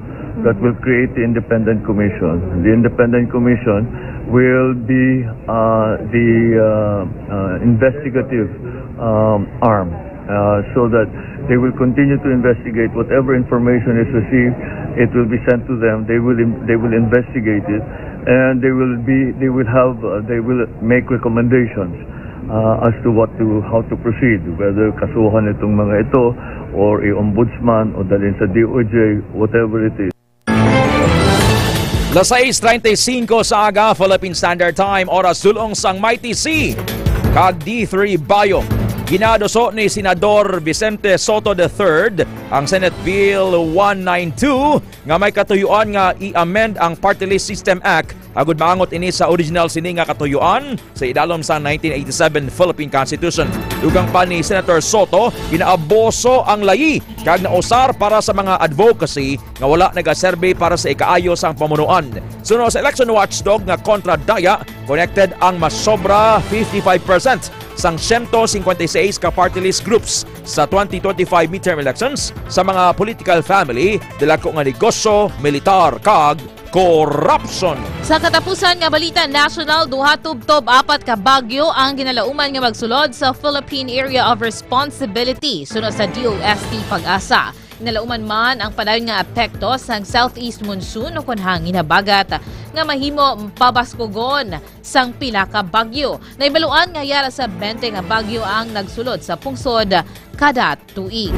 that will create the independent commission. The independent commission will be uh, the uh, uh, investigative um, arm, uh, so that they will continue to investigate whatever information is received. It will be sent to them. They will im- they will investigate it, and they will be they will have uh, they will make recommendations uh, as to what to how to proceed, whether kasuhan itong mga ito or i-ombudsman o dalhin sa D O J, whatever it is. Las sais treinta y cinco sa aga, Philippine Standard Time, oras dulong sang Mighty C kag D three Bayo. Ginaduso ni Senador Vicente Sotto the third ang Senate Bill one nine two nga may katuyuan nga i-amend ang Party List System Act agud maangot ini sa original sini nga katuyuan sa idalom sa nineteen eighty-seven Philippine Constitution. Dugang pa ni Senator Sotto, ginaabuso ang layi kag nausar para sa mga advocacy nga wala nagaserbi para sa ikaayo sang pamunuan. Suno sa election watchdog nga Kontra Daya, connected ang masobra fifty-five percent sang siyento singkwenta y seis ka party list groups sa twenty twenty-five midterm elections sa mga political family, dalagko nga negosyo, militar, kag korupsyon. Sa katapusan nga balita nasyonal, duha tubtob apat ka bagyo ang ginalauman nga magsulod sa Philippine Area of Responsibility suno sa D O S T PAGASA. Ginalauman man ang padayon nga epekto sang southeast monsoon ukon hangin habagat nga mahimo pabaskugon sang pila ka bagyo. Nahibaluan nga yara sa bente nga bagyo ang nagsulod sa pungsod kada tuig.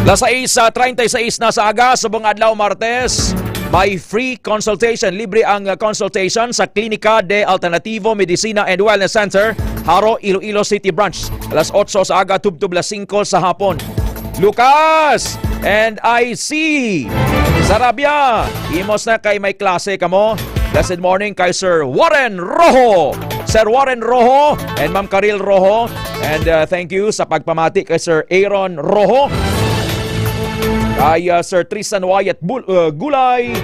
Las sais treinta y seis na sa aga, subong adlaw Martes, may free consultation. Libre ang consultation sa Klinika de Alternativo Medicina and Wellness Center, Jaro, Iloilo City Branch. Alas otso sa aga, tubtob las singko sa hapon. Lucas and I C Sarabia, imos na kay may klase kamo. Blessed morning kay Sir Warren Rojo. Sir Warren Rojo and Ma'am Karil Rojo. And uh, thank you sa pagpamati kay Sir Aaron Rojo. Kay uh, Sir Tristan Wyatt Bul- uh, Gulay,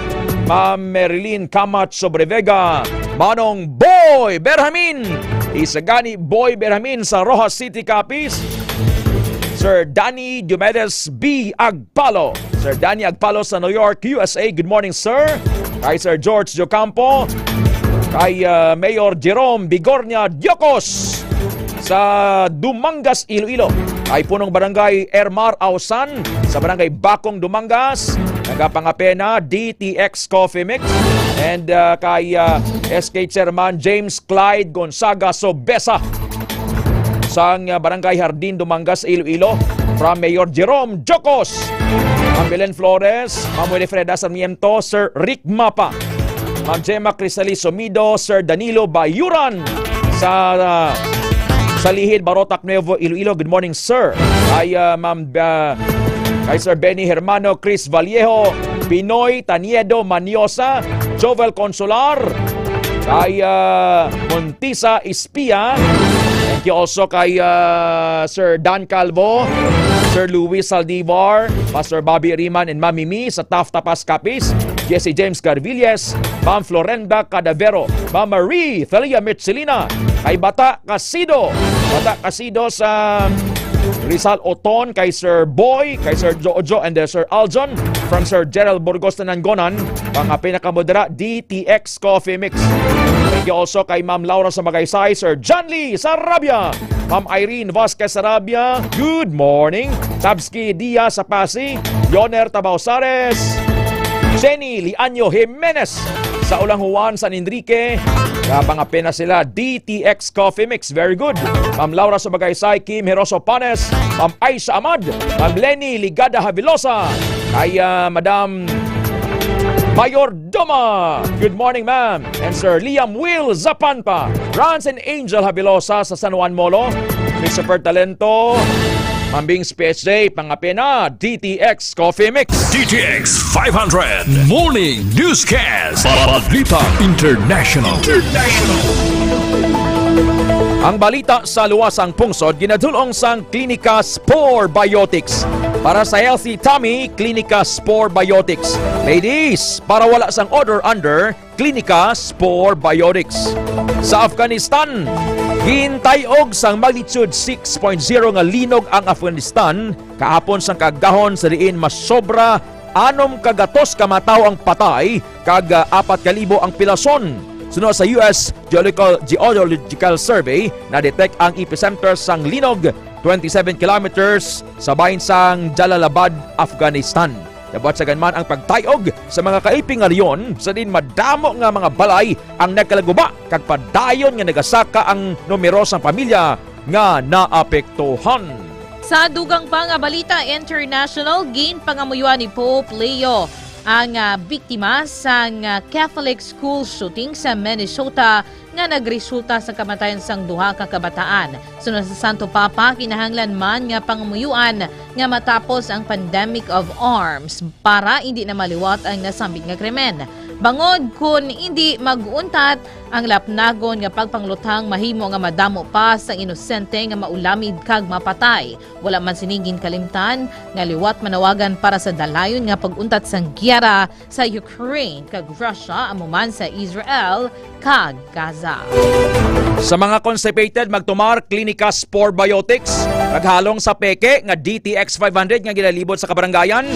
Ma'am Marilyn Camacho Brevega, Manong Boy Berhamin, isa gani Boy Berhamin sa Roxas City, Capiz, Sir Danny Diomedes B. Agpalo, Sir Danny Agpalo sa New York, U S A. Good morning, sir. Kay Sir George Jocampo, kay uh, Mayor Jerome Bigornia Diocos sa Dumangas, Iloilo. Kay Punong Barangay Ermar Ausan sa Barangay Bacong, Dumangas, nagapangapena D T X Coffee Mix, and uh, kay uh, S K Chairman James Clyde Gonzaga Sobesa sang uh, Barangay Hardin, Dumangas, Iloilo, from Mayor Jerome Jocos, Ma'am Belen Flores, Ma'am Wilfreda Sarmiento, Sir Rick Mapa, Ma'am Gemma Crisali Somido, Sir Danilo Bayuran sa uh, Salihid, Barotac Nuevo, Iloilo. Good morning, sir. Kay uh, Ma'am uh, kay Sir Benny Hermano, Chris Vallejo, Pinoy Taniedo Maniosa, Jovel Consolar, kay uh, Montisa Ispia. Thank you also kay uh, Sir Dan Calvo, Sir Luis Saldivar, Pastor Bobby Riman, and Mami Mi sa Taft, Tapaz, Capiz, Jesse James Garvilles, Ma'am Florenda Cadavero, Marie Thalia Mitsilina, kay Bata Casido. Bata Casido sa Rizal Oton, kay Sir Boy, kay Sir Jojo, and, uh, Sir Aljon. From Sir Gerald Burgos Nanangonan, mga pinakamodera, D T X Coffee Mix. Thank you also kay Ma'am Laura sa Magaysay, Sir John Lee Sarabia, Ma'am Irene Vasquez Sarabia, good morning. Tabski Diaz sa Pasi, Yoner Tabausares, Jenny Lianyo Jimenez sa Ulang Juan, San Enrique. Kapangapena sila, D T X Coffee Mix, very good. Ma'am Laura Subagaysay, Kim Heroso Panes, Ma'am Aisha Ahmad, Ma'am Lenny Ligada Habilosa, kay, ah, Madam Mayor Doma. Good morning, ma'am. And Sir Liam Will Zapanpa, Franz and Angel Habilosa sa San Juan Molo, Christopher Talento, Mambing P S J, pangapena, D T X Coffee Mix. D T X five hundred Morning Newscast. Balita International. International. Ang balita sa luwas sang pungsod ginadul-ong sang Klinika Spore Biotics. Para sa healthy tummy, Klinika Spore Biotics. Ladies, para wala sang odor under, Klinika Spore Biotics. Sa Afghanistan, gintay-og sang magnitude six point zero nga linog ang Afghanistan kahapon, sang kaagahon sa diin masobra anom ka gatos ka mga tawo ang patay kag, ah, apat ka libo ang pilason. Suno sa U S Geological, Geological Survey, na-detect ang epicenter sang linog twenty-seven kilometers sa bahin sang Jalalabad, Afghanistan. Nabuhat sa ganman ang pagtay-og sa mga kaiping nga rehiyon, sa diin madamo nga mga balay ang nagkalaguba, kag padayon nga nagasaka ang numero sang pamilya nga naapektuhan. Sa dugang pa nga balita international, ginpangamuyoan ni Pope Leo ang, ah, biktima sang, ah, Catholic school shooting sa Minnesota nga nagresulta sa kamatayan sang duha ka kabataan. Suno sa Santo Papa, kinahanglan man nga pangamuyoan nga matapos ang pandemic of arms para indi na maliwat ang nasambit nga krimen. Bangod kon indi mag-untat, ang lapnagon nga pagpangluthang mahimo nga madamo pa sang inosente nga maulamid kag mapatay. Wala man sini ginkalimtan nga liwat manawagan para sa dalayon nga pag-untat sang giyera sa Ukraine kag Russia, amo man sa Israel kag Gaza. Sa mga constipated, magtumar Klinika Spore Biotics. Naghalong sa peke nga D T X five hundred nga ginalibot sa kabaranggayan.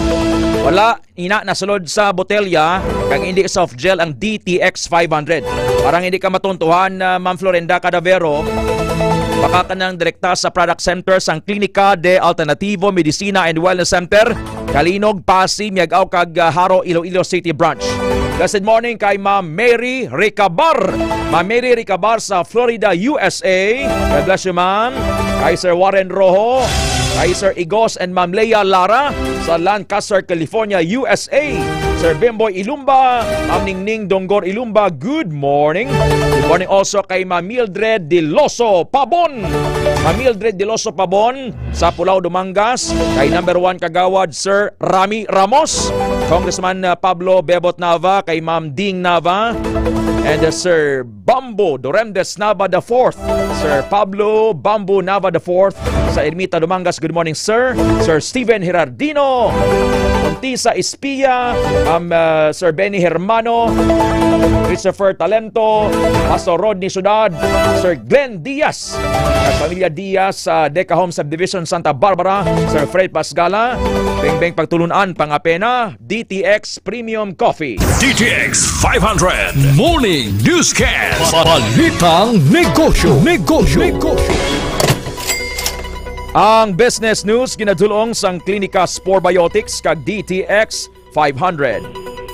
Wala ina nasulod sa botelya, kag hindi soft gel ang D T X five hundred. Para hindi ka matuntuhan, ah, Ma'am Florinda Cadavero, baka ka nang direkta sa product center sang Klinika de Alternativo Medicina and Wellness Center, Calinog, Pasi, Miag-ao, kag, ah, Jaro, Iloilo City Branch. Blessed morning kay Ma'am Mary Ricabar. Ma'am Mary Ricabar sa Florida, U S A. God bless you, ma'am. Kay Sir Warren Rojo, kay Sir Igos and Ma'am Leia Lara sa Lancaster, California, U S A. Sir Bimboy Ilumba, Ma'am Ningning Dongor Ilumba, good morning. Good morning also kay Ma'am Mildred Diloso Pabon. Ma'am Mildred Diloso Pabon sa Pulao, Dumangas, kay number one Kagawad Sir Rami Ramos, Congressman, uh, Pablo Bebot Nava, kay Ma'am Ding Nava, and, uh, Sir Bambo Doremdes Nava the fourth, Sir Pablo Bambo Nava the fourth sa Ermita, Dumangas. Good morning, sir. Sir Steven Herardino, Montisa Espia, um, uh, Sir Benny Hermano, Christopher Talento, Pastor Rodney Sudad, Sir Glenn Diaz, at pamilya Diaz sa Deca Home Subdivision, Santa Barbara, Sir Fred Pasgala, Bengbeng Pagtulun-an, pangapena, D T X Premium Coffee. D T X five hundred Morning Newscast. Balitang negosyo, negosyo, negosyo. Ang business news ginadul-ong sang Klinika Spore Biotics kag D T X five hundred.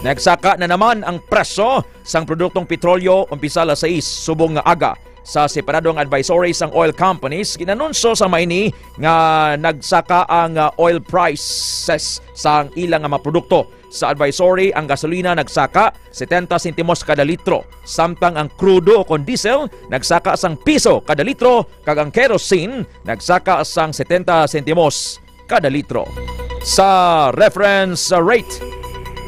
Nagsaka na naman ang presyo sang produktong petrolyo umpisa alas sais subong nga aga. Sa separado nga advisory sang oil companies, ginanunsyo sa maini nga nagsaka ang, ah, oil prices sang ilang nga mga produkto. Sa advisory, ang gasolina nagsaka setenta sentimos kada litro, samtang ang krudo o kon diesel nagsaka sang piso kada litro, kag ang kerosene nagsaka sang setenta sentimos kada litro. Sa reference rate,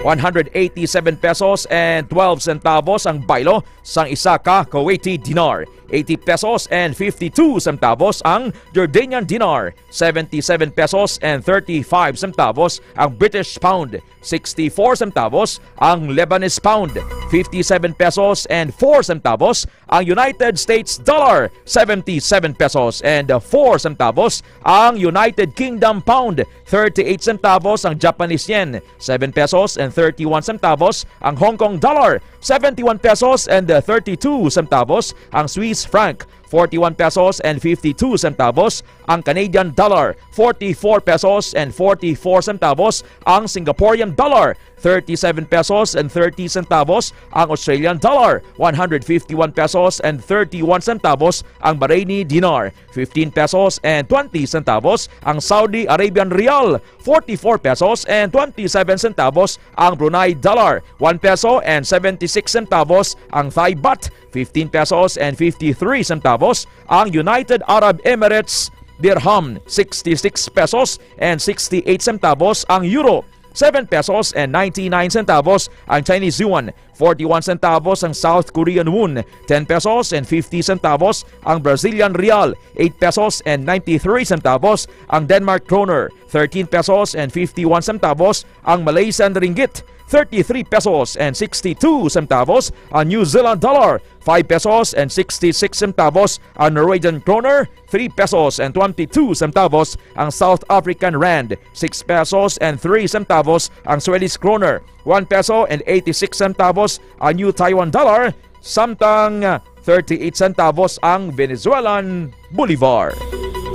one hundred eighty-seven pesos and twelve centavos ang baylo sang isa ka Kuwaiti dinar. Eighty pesos and fifty-two centavos ang Jordanian dinar. Seventy-seven pesos and thirty-five centavos ang British pound. Sixty-four centavos ang Lebanese pound. Fifty-seven pesos and four centavos ang United States dollar. Seventy-seven pesos and four centavos ang United Kingdom pound. Thirty-eight centavos ang Japanese yen. Seven pesos and thirty-one centavos ang Hong Kong dollar. Seventy-one pesos and thirty-two centavos ang Swiss franc. Forty-one pesos and fifty-two centavos ang Canadian dollar. Forty-four pesos and forty-four centavos ang Singaporean dollar. Thirty-seven pesos and thirty centavos ang Australian dollar. One hundred fifty-one pesos and thirty-one centavos ang Bahraini dinar. Fifteen pesos and twenty centavos ang Saudi Arabian rial. Forty-four pesos and twenty-seven centavos ang Brunei dollar. One peso and seventy-six centavos ang Thai baht. Fifteen pesos and fifty-three centavos ang United Arab Emirates dirham. Sixty-six pesos and sixty-eight centavos ang euro. Seven pesos and ninety-nine centavos ang Chinese yuan. Forty-one centavos ang South Korean won. Ten pesos and fifty centavos ang Brazilian real. Eight pesos and ninety-three centavos ang Denmark kroner. Thirteen pesos and fifty-one centavos ang Malaysian ringgit. Thirty-three pesos and sixty-two centavos ang New Zealand dollar. Five pesos and sixty-six centavos ang Norwegian kroner. Three pesos and twenty-two centavos ang South African rand. Six pesos and three centavos ang Swedish kroner. One peso and eighty-six centavos ang New Taiwan dollar. Samtang thirty-eight centavos ang Venezuelan bolivar.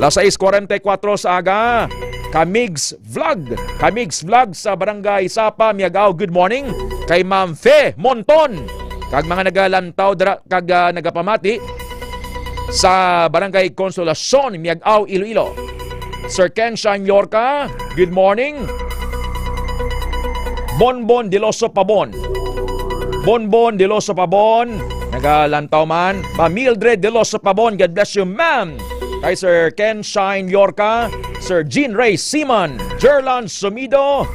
Las sais cuarenta y cuatro sa aga, Kamigs Vlog. Kamigs Vlog sa Barangay Sapa, Miagao, good morning. Kay Ma'am Fe Monton, kag mga nagalantaw dira, kag, ah, nagapamati sa Barangay Consolacion, Miagao, Iloilo. Sir Ken Shine Yorka, good morning. Bonbon Deloso Pabon. Bonbon Deloso Pabon, nagalantaw man. Ma'am Mildred Deloso Pabon, God bless you, ma'am. Kay Sir Ken Shine Yorka, Sir Jean Ray Siman, Jerlan Sumido,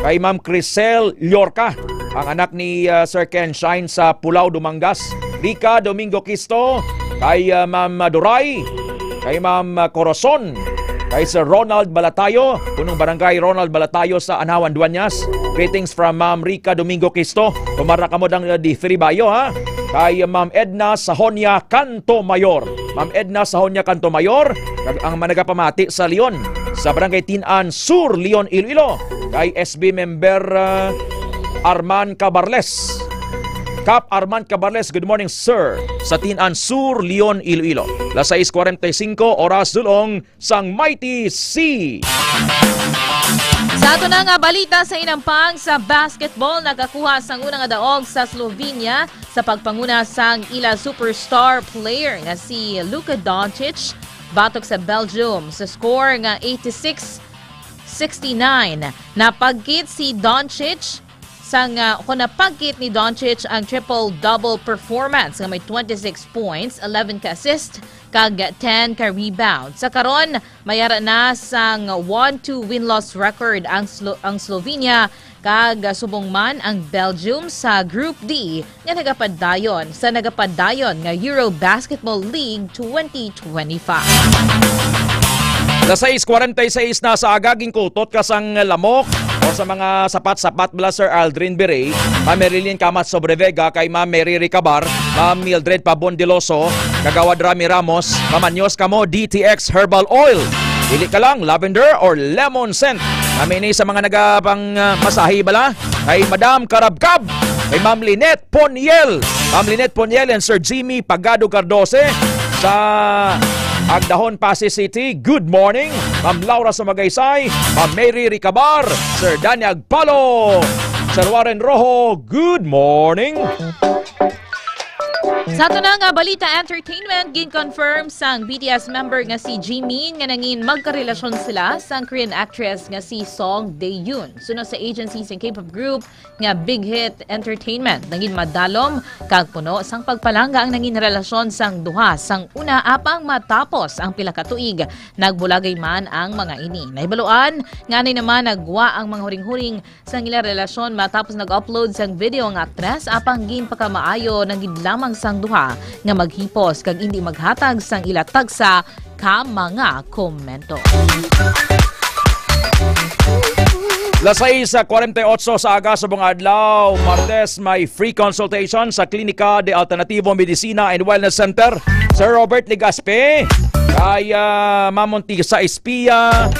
kay Ma'am Crisel Yorka, ang anak ni, ah, Sir Ken Shine sa Pulao, Dumangas, Rica Domingo Quisto, kay, ah, Ma'am Duray, kay Ma'am, ah, Corazon, kay Sir Ronald Balatayo, punong barangay Ronald Balatayo sa Anawan, Dueñas. Greetings from Ma'am Rica Domingo Quisto. Tumara kamo dang, uh, D three Bayo, ha? Kay Ma'am Edna Sahonia Canto Mayor. Ma'am Edna Sahonia Canto Mayor, kag ang managapamati sa Leon, sa Barangay Tin-an Sur, Leon, Iloilo. Kay S B member, uh, Arman Cabarles. Kap Arman Cabarles, good morning, sir. Sa Tin-an Sur, Leon, Iloilo. Las sais cuarenta y cinco, oras dulong sang Mighty C. Sa ato na nga balita sa inampang sa basketball, nakakuha sang una nga daog sa Slovenia sa pagpanguna sang ila superstar player nga si Luka Doncic batok sa Belgium sa score nga eighty-six sixty-nine. Napagkit si Doncic sang, ah, kon napagkit ni Doncic ang triple-double performance nga may twenty-six points, eleven ka assist, kag ten ka rebound. Sa karon, may ara na sang one two win-loss record ang Slo-, ang Slovenia, kag, ah, subong man ang Belgium sa Group D nga nagapadayon sa nagapadayon nga Euro Basketball League twenty twenty-five. Las sais cuarenta y seis na sa aga, ginkultot ka sang lamok o sa mga sapat-sapat bala, Sir Aldrin Bere, Ma'am Marilyn Camat Sobrevega, kay Ma'am Mary Ricabar, Ma'am Mildred Pabon Deloso, Kagawad Rami Ramos, mamanyos kamo D T X Herbal Oil. Pili ka lang, lavender or lemon scent. Kami ni sa mga nagapang, ah, masahe bala, kay Madam Karabkab, kay Ma'am Lynette Poniel. Ma'am Lynette Poniel and Sir Jimmy Pagado Cardose sa Agdahon, Passi City, good morning. Ma'am Laura Sumagaysay, Ma'am Mary Ricabar, Sir Danny Agpalo, Sir Warren Rojo, good morning. Sa ato na nga balita entertainment, gin-confirm sang B T S member nga si Jimin nga nangin magkarelasyon sila sang Korean actress nga si Song Dae-yoon. Suno sa agency sang K-pop group nga Big Hit Entertainment, nangin madalom kag puno sang pagpalangga ang nangin relasyon sang duha. Sang una, apang matapos ang pila ka tuig, nagbulagay man ang mga ini. Nahibaluan nga anay naman nagwa ang mga huring-huring sang ila relasyon matapos nag-upload sang video ang aktres, apang ginpakamaayo na gid lamang sang duha nga maghipos kag indi maghatag sang ila tagsa ka mga komento. Las sais cuarenta y ocho sa aga sa mga adlaw, Martes, may free consultation sa Klinika de Alternativo Medicina and Wellness Center. Sir Robert Legaspi, kay, ah, Ma'am Montisa Espia,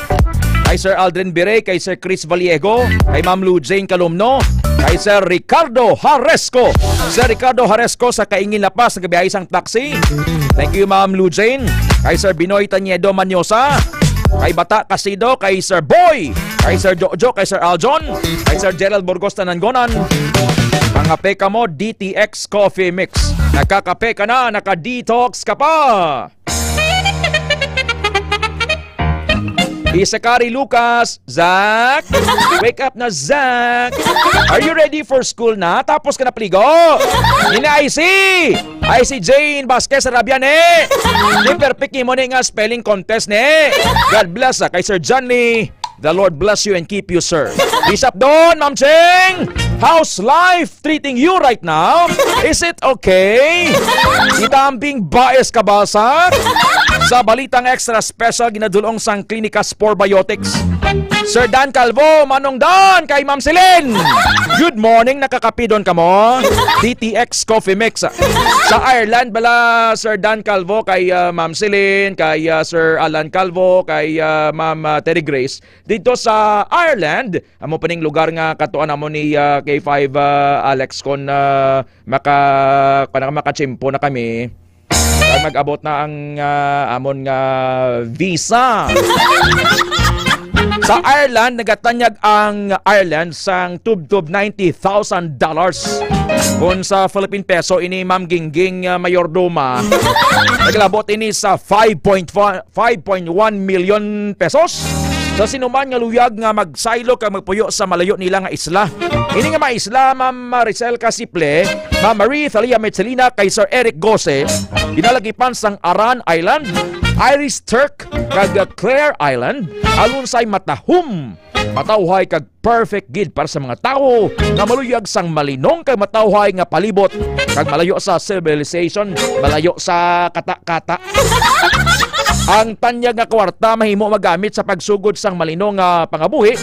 kay Sir Aldrin Bire, kay Sir Chris Vallego, kay Ma'am Lou Jane Calumno, kay Sir Ricardo Haresco. Sir Ricardo Haresco sa Kaingin, La Paz, nagabiyahe sang taxi. Thank you, Ma'am Lou Jane. Kay Sir Binoy Tañedo Manyosa, kay Bata Casido, kay Sir Boy, kay Sir Jojo, kay Sir Aljon, kay Sir Gerald Burgos Tanangonan. Ang kape ka mo, D T X Coffee Mix. Nagkakape ka na, naka-detox ka pa. Isakari Lucas, Zach! Wake up na, Zach! Are you ready for school na? Tapos ka na paligo? Ini I C! I C Jane Vasquez Arabian, eh! Di perfect mo ni nga spelling contest, ne? God bless, ah, kay Sir Johnny. The Lord bless you and keep you, sir. Bishop Don, Ma'am Ching, how's life treating you right now? Is it okay? Itambing baes ka, Basak? Sa balitang extra special, ginadulong sang Klinika Spore Biotics. Sir Dan Calvo, Manong Dan, kay Ma'am Celine. Good morning, nakakapidon ka mo? D T X Coffee Mix. Sa Ireland bala, Sir Dan Calvo, kay, ah, Ma'am Celine, kay, ah, Sir Alan Calvo, kay, ah, Ma'am, ah, Terry Grace. Dito sa Ireland, amo pa ning lugar nga katuan namo ni, ah, K five, ah, Alex, kon, ah, maka-, kon makachimpo na kami, kag mag-abot na ang, ah, amon nga visa. Sa Ireland, nagatanyag ang Ireland sang tubtob ninety thousand dollars. Kung sa Philippine peso, ini, Ma'am Gingging, ah, Mayordoma, naglabot ini sa five point five five point one million pesos sa sinuman nga luyag nga magsaylo kag magpuyo sa malayo nila nga isla. Ini nga mga isla, Ma'am Maricel Casiple, Ma'am Marie Thalia Metzelina, kay Sir Eric Gose, ginalagipan sang Aran Island, Iris Turk, kag Clare Island, alunsay matahom, matawhay kag perfect gid para sa mga tawo nga maluyag sang malinong kag matawhay nga palibot kag malayo sa civilization, malayo sa kata-kata. Ang tanyag nga kwarta mahimo magamit sa pagsugod sang malinong nga pangabuhi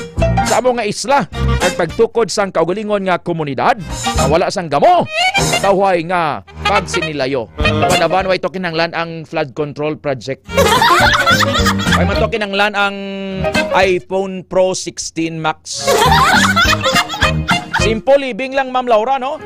sa amo nga isla kag pagtukod sang kaugalingon nga komunidad nga wala sang gamo, matawhay nga pagsinilayo. Panaban, way to kinahanglan ang flood control project. Way man to kinahanglan ang iPhone Pro sixteen Max. Simple living lang, Ma'am Laura, no?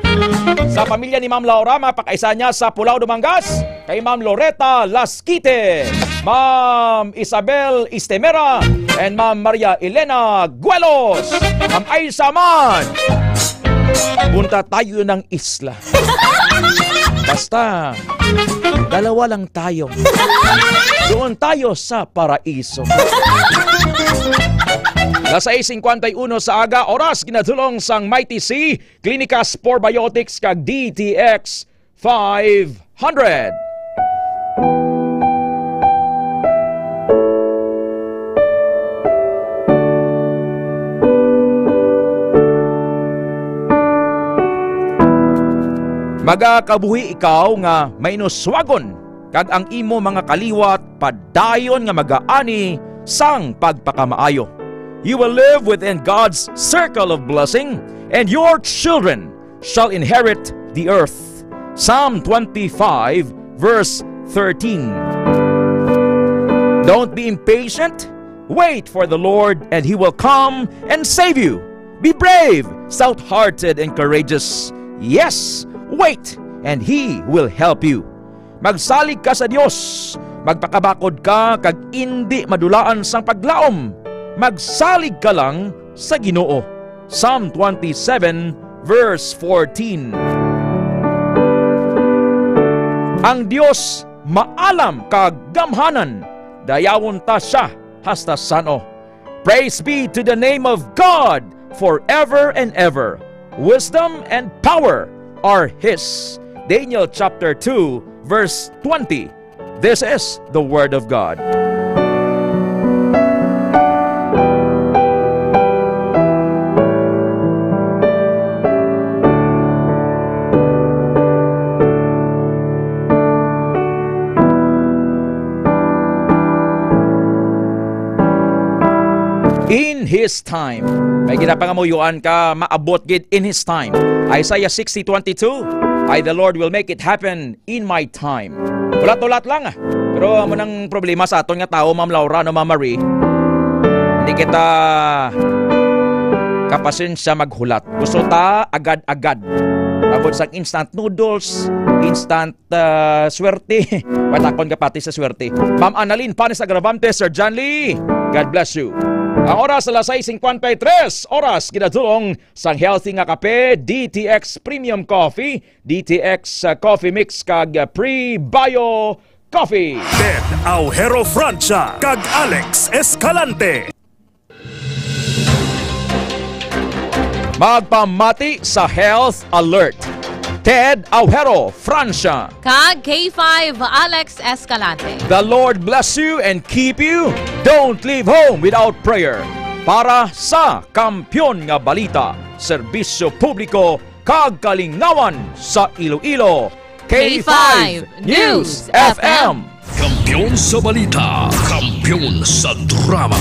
Sa pamilya ni Ma'am Laura, mapakaisa niya sa Pulao, Dumangas, kay Ma'am Loreta Lasquite, Ma'am Isabel Istemera, and Ma'am Maria Elena Guelos. Ma'am Aisa man, punta tayo ng isla. Basta, dalawa lang tayo. Doon tayo sa paraiso. Las sais cincuenta y uno sa aga, oras ginadulong sang Mighty C, Klinika Spore Biotics kag D T X five hundred. Magakabuhi ikaw nga mainuswagon, kag ang imo mga kaliwat padayon nga magaani sang pagpakamaayo. You will live within God's circle of blessing, and your children shall inherit the earth. Psalm twenty-five, verse thirteen. Don't be impatient. Wait for the Lord, and He will come and save you. Be brave, stout-hearted, and courageous. Yes, wait, and He will help you. Magsalig ka sa Dios, magpakabakod ka, kag indi madulaan sang paglaom. Magsalig ka lang sa Ginoo. Psalm twenty-seven, verse fourteen. Ang Dios maalam kag gamhanan, dayawon ta sia hasta san-o. Praise be to the name of God forever and ever. Wisdom and power are His. Daniel chapter two, verse twenty. This is the word of God. In His time. May ginapangamuyoan ka, maabot gid in His time. Isaiah sixty twenty-two, "I, the Lord, will make it happen in my time." Hulat-hulat lang. Pero amo nang problema sa aton nga tawo, Ma'am Laura, no, Ma'am Marie? Hindi kita kapasensya maghulat. Gusto ta agad-agad. Tungod sang instant noodles, instant, ah, swerte. Matakon ka pati sa swerte. Ma'am Annalyn Panes Agravante, Sir John Lee, God bless you. Ang oras, alas sais cincuenta y tres oras, ginadulong sang healthy nga kape, D T X Premium Coffee, D T X, uh, Coffee Mix kag, uh, Pre-Bio Coffee. Ted Aujero Francia kag Alex Escalante. Magpamati sa Health Alert, Ted Aujero Francia. Kag K five, Alex Escalante. The Lord bless you and keep you. Don't leave home without prayer. Para sa Kampiyon nga Balita, Serbisyo Publiko kag Kalingawan sa Iloilo, K five News F M. Kampiyon sa balita, kampiyon sa drama.